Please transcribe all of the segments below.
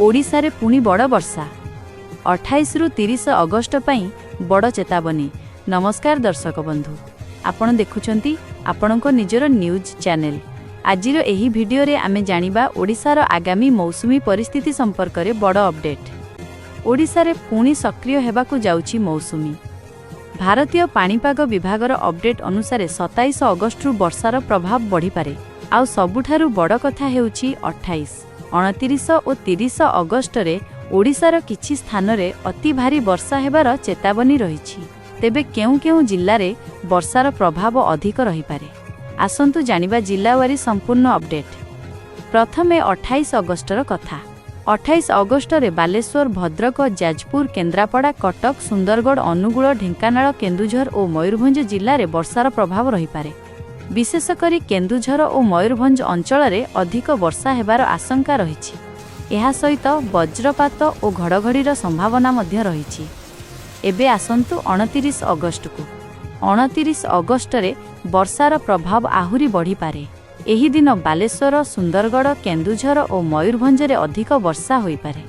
ଓଡ଼ିଶାରେ ପୁଣି ବଡ଼ ବର୍ଷା। 28ରୁ 30 ଅଗଷ୍ଟ ପାଇଁ ବଡ଼ ଚେତାବନୀ। ନମସ୍କାର ଦର୍ଶକ ବନ୍ଧୁ, ଆପଣ ଦେଖୁଛନ୍ତି ଆପଣଙ୍କ ନିଜର ନ୍ୟୁଜ୍ ଚ୍ୟାନେଲ। ଆଜିର ଏହି ଭିଡିଓରେ ଆମେ ଜାଣିବା ଓଡ଼ିଶାର ଆଗାମୀ ମୌସୁମୀ ପରିସ୍ଥିତି ସମ୍ପର୍କରେ ବଡ଼ ଅପଡେଟ୍। ଓଡ଼ିଶାରେ ପୁଣି ସକ୍ରିୟ ହେବାକୁ ଯାଉଛି ମୌସୁମୀ। ଭାରତୀୟ ପାଣିପାଗ ବିଭାଗର ଅପଡେଟ୍ ଅନୁସାରେ 27 ଅଗଷ୍ଟରୁ ବର୍ଷାର ପ୍ରଭାବ ବଢ଼ିପାରେ। ଆଉ ସବୁଠାରୁ ବଡ଼ କଥା ହେଉଛି, 28, 29 ଓ 30 ଅଗଷ୍ଟରେ ଓଡ଼ିଶାର କିଛି ସ୍ଥାନରେ ଅତି ଭାରୀ ବର୍ଷା ହେବାର ଚେତାବନୀ ରହିଛି। ତେବେ କେଉଁ କେଉଁ ଜିଲ୍ଲାରେ ବର୍ଷାର ପ୍ରଭାବ ଅଧିକ ରହିପାରେ, ଆସନ୍ତୁ ଜାଣିବା ଜିଲ୍ଲାୱାରୀ ସମ୍ପୂର୍ଣ୍ଣ ଅପଡେଟ୍। ପ୍ରଥମେ 28 ଅଗଷ୍ଟର କଥା। 28 ଅଗଷ୍ଟରେ ବାଲେଶ୍ୱର, ଭଦ୍ରକ, ଯାଜପୁର, କେନ୍ଦ୍ରାପଡ଼ା, କଟକ, ସୁନ୍ଦରଗଡ଼, ଅନୁଗୁଳ, ଢେଙ୍କାନାଳ, କେନ୍ଦୁଝର ଓ ମୟୂରଭଞ୍ଜ ଜିଲ୍ଲାରେ ବର୍ଷାର ପ୍ରଭାବ ରହିପାରେ। ବିଶେଷ କରି କେନ୍ଦୁଝର ଓ ମୟୂରଭଞ୍ଜ ଅଞ୍ଚଳରେ ଅଧିକ ବର୍ଷା ହେବାର ଆଶଙ୍କା ରହିଛି। ଏହା ସହିତ ବଜ୍ରପାତ ଓ ଘଡ଼ଘଡ଼ିର ସମ୍ଭାବନା ମଧ୍ୟ ରହିଛି। ଏବେ ଆସନ୍ତୁ 29 ଅଗଷ୍ଟକୁ। 29 ଅଗଷ୍ଟରେ ବର୍ଷାର ପ୍ରଭାବ ଆହୁରି ବଢ଼ିପାରେ। ଏହି ଦିନ ବାଲେଶ୍ୱର, ସୁନ୍ଦରଗଡ଼, କେନ୍ଦୁଝର ଓ ମୟୂରଭଞ୍ଜରେ ଅଧିକ ବର୍ଷା ହୋଇପାରେ।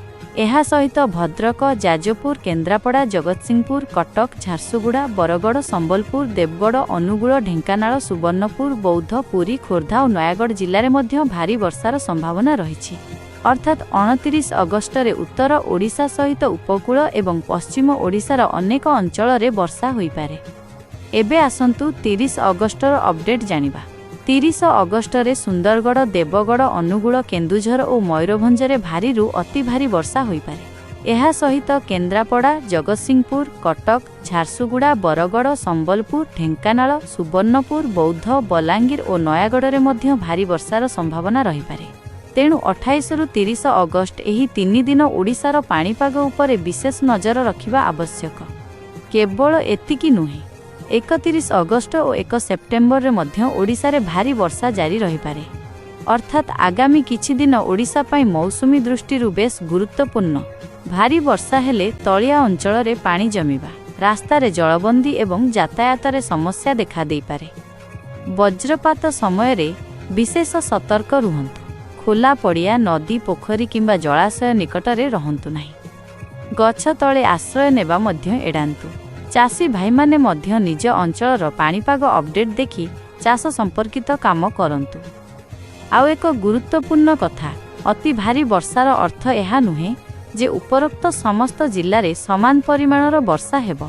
ଏହା ସହିତ ଭଦ୍ରକ, ଯାଜପୁର, କେନ୍ଦ୍ରାପଡ଼ା, ଜଗତସିଂହପୁର, କଟକ, ଝାରସୁଗୁଡ଼ା, ବରଗଡ଼, ସମ୍ବଲପୁର, ଦେବଗଡ଼, ଅନୁଗୁଳ, ଢେଙ୍କାନାଳ, ସୁବର୍ଣ୍ଣପୁର, ବୌଦ୍ଧ, ପୁରୀ, ଖୋର୍ଦ୍ଧା ଓ ନୟାଗଡ଼ ଜିଲ୍ଲାରେ ମଧ୍ୟ ଭାରୀ ବର୍ଷାର ସମ୍ଭାବନା ରହିଛି। ଅର୍ଥାତ୍ 29 ଅଗଷ୍ଟରେ ଉତ୍ତର ଓଡ଼ିଶା ସହିତ ଉପକୂଳ ଏବଂ ପଶ୍ଚିମ ଓଡ଼ିଶାର ଅନେକ ଅଞ୍ଚଳରେ ବର୍ଷା ହୋଇପାରେ। ଏବେ ଆସନ୍ତୁ 30 ଅଗଷ୍ଟର ଅପଡେଟ୍ ଜାଣିବା। 30 ଅଗଷ୍ଟରେ ସୁନ୍ଦରଗଡ଼, ଦେବଗଡ଼, ଅନୁଗୁଳ, କେନ୍ଦୁଝର ଓ ମୟୂରଭଞ୍ଜରେ ଭାରୀରୁ ଅତି ଭାରୀ ବର୍ଷା ହୋଇପାରେ। ଏହା ସହିତ କେନ୍ଦ୍ରାପଡ଼ା, ଜଗତସିଂହପୁର, କଟକ, ଝାରସୁଗୁଡ଼ା, ବରଗଡ଼, ସମ୍ବଲପୁର, ଢେଙ୍କାନାଳ, ସୁବର୍ଣ୍ଣପୁର, ବୌଦ୍ଧ, ବଲାଙ୍ଗୀର ଓ ନୟାଗଡ଼ରେ ମଧ୍ୟ ଭାରୀ ବର୍ଷାର ସମ୍ଭାବନା ରହିପାରେ। ତେଣୁ 28ରୁ 30 ଅଗଷ୍ଟ ଏହି 3 ଦିନ ଓଡ଼ିଶାର ପାଣିପାଗ ଉପରେ ବିଶେଷ ନଜର ରଖିବା ଆବଶ୍ୟକ। କେବଳ ଏତିକି ନୁହେଁ, 31 ଅଗଷ୍ଟ ଓ 1 ସେପ୍ଟେମ୍ବରରେ ମଧ୍ୟ ଓଡ଼ିଶାରେ ଭାରୀ ବର୍ଷା ଜାରି ରହିପାରେ। ଅର୍ଥାତ୍ ଆଗାମୀ କିଛି ଦିନ ଓଡ଼ିଶା ପାଇଁ ମୌସୁମୀ ଦୃଷ୍ଟିରୁ ବେଶ୍ ଗୁରୁତ୍ୱପୂର୍ଣ୍ଣ। ଭାରୀ ବର୍ଷା ହେଲେ ତଳିଆ ଅଞ୍ଚଳରେ ପାଣି ଜମିବା, ରାସ୍ତାରେ ଜଳବନ୍ଦୀ ଏବଂ ଯାତାୟାତରେ ସମସ୍ୟା ଦେଖାଦେଇପାରେ। ବଜ୍ରପାତ ସମୟରେ ବିଶେଷ ସତର୍କ ରୁହନ୍ତୁ। ଖୋଲା ପଡ଼ିଆ, ନଦୀ, ପୋଖରୀ କିମ୍ବା ଜଳାଶୟ ନିକଟରେ ରହନ୍ତୁ ନାହିଁ। ଗଛ ତଳେ ଆଶ୍ରୟ ନେବା ମଧ୍ୟ ଏଡ଼ାନ୍ତୁ। ଚାଷୀ ଭାଇମାନେ ମଧ୍ୟ ନିଜ ଅଞ୍ଚଳର ପାଣିପାଗ ଅପଡେଟ୍ ଦେଖି ଚାଷ ସମ୍ପର୍କିତ କାମ କରନ୍ତୁ। ଆଉ ଏକ ଗୁରୁତ୍ୱପୂର୍ଣ୍ଣ କଥା, ଅତି ଭାରୀ ବର୍ଷାର ଅର୍ଥ ଏହା ନୁହେଁ ଯେ ଉପରୋକ୍ତ ସମସ୍ତ ଜିଲ୍ଲାରେ ସମାନ ପରିମାଣର ବର୍ଷା ହେବ।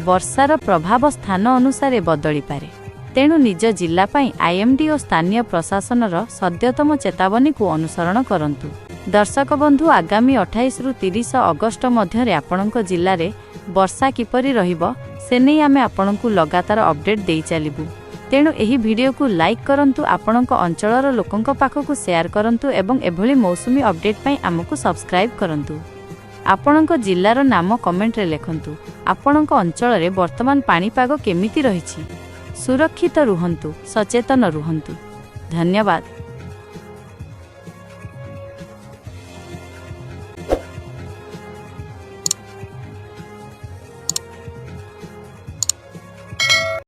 ବର୍ଷାର ପ୍ରଭାବ ସ୍ଥାନ ଅନୁସାରେ ବଦଳିପାରେ। ତେଣୁ ନିଜ ଜିଲ୍ଲା ପାଇଁ ଆଇଏମ୍ଡି ଓ ସ୍ଥାନୀୟ ପ୍ରଶାସନର ସଦ୍ୟତମ ଚେତାବନୀକୁ ଅନୁସରଣ କରନ୍ତୁ। ଦର୍ଶକ ବନ୍ଧୁ, ଆଗାମୀ 28ରୁ 30 ଅଗଷ୍ଟ ମଧ୍ୟରେ ଆପଣଙ୍କ ଜିଲ୍ଲାରେ ବର୍ଷା କିପରି ରହିବ, ସେନେଇ ଆମେ ଆପଣଙ୍କୁ ଲଗାତାର ଅପଡେଟ୍ ଦେଇ ଚାଲିବୁ। ତେଣୁ ଏହି ଭିଡ଼ିଓକୁ ଲାଇକ୍ କରନ୍ତୁ, ଆପଣଙ୍କ ଅଞ୍ଚଳର ଲୋକଙ୍କ ପାଖକୁ ସେୟାର କରନ୍ତୁ ଏବଂ ଏଭଳି ମୌସୁମୀ ଅପଡେଟ୍ ପାଇଁ ଆମକୁ ସବସ୍କ୍ରାଇବ୍ କରନ୍ତୁ। ଆପଣଙ୍କ ଜିଲ୍ଲାର ନାମ କମେଣ୍ଟରେ ଲେଖନ୍ତୁ। ଆପଣଙ୍କ ଅଞ୍ଚଳରେ ବର୍ତ୍ତମାନ ପାଣିପାଗ କେମିତି ରହିଛି? ସୁରକ୍ଷିତ ରୁହନ୍ତୁ, ସଚେତନ ରୁହନ୍ତୁ। ଧନ୍ୟବାଦ।